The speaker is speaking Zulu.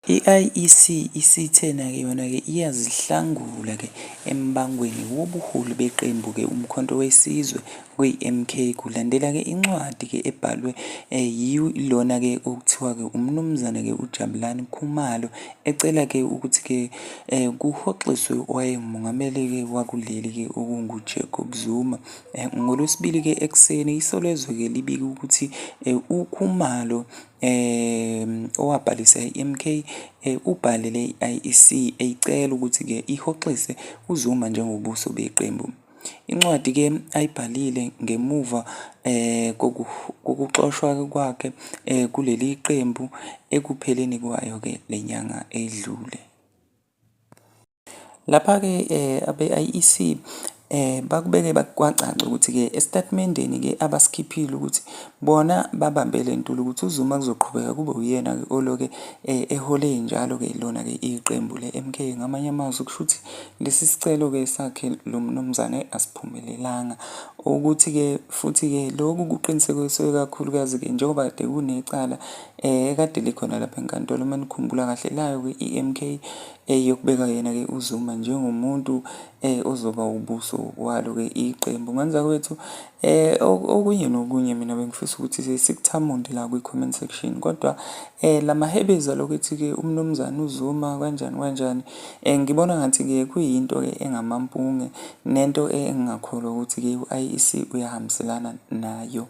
I-IEC isithena-ke yona-ke iyazihlangula-ke embangweni wobuholi beqembu-ke uMkhonto weSizwe kwi-M_K kulandela-ke incwadi-ke ebhalwe yilona-ke okuthiwa-ke uMnumzane-ke uJabulani Khumalo ecela-ke ukuthi-ke kuhoxiswe owayengumongameli-ke wakuleli-ke okungu-Jacob Zuma. NgoLwesibili-ke ekuseni Isolezwe-ke libike ukuthi uKhumalo owabhalisa i-M_K ubhalele i-I_E_C eyicela ukuthi-ke ihoxise uZuma njengobuso beqembu. Incwadi-ke ayibhalile ngemuva kokuxoshwa kwakhe kuleli qembu ekupheleni kwayo-ke le nyanga edlule. Lapha-ke abe-I_E_C bakubeke kwacaca ukuthi-ke esitatimendeni-ke abasikhiphile ukuthi bona babambe le ntulo ukuthi uZuma kuzoqhubeka kube uyena-ke oloke ehole njalo-ke lona-ke iqembu le-M_K. Ngamanye amazwi kusho ukuthi lesi sicelo-ke sakhe lo mnumzane asiphumelelanga. Ukuthi-ke futhi-ke lokhu kuqinisekiswe kakhulukazi-ke njengoba kade kunecala ekade likhona lapha enkantolo uma nikhumbula kahle layo-ke i-M_K eyokubeka yena-ke uZuma njengomuntu ozoba ubuso walo-ke iqembu. Ngane zakwethu okunye nokunye mina bengifisa ukuthi sikuthamunde la kwi-comment section kodwa la mahebezi alokhu ethi-ke uMnumzane uZuma kanjani kanjani ngibona ngathi-ke kuyinto-ke engamampunge nento engingakholwa ukuthi-ke u-I_E_C uyahambiselana nayo.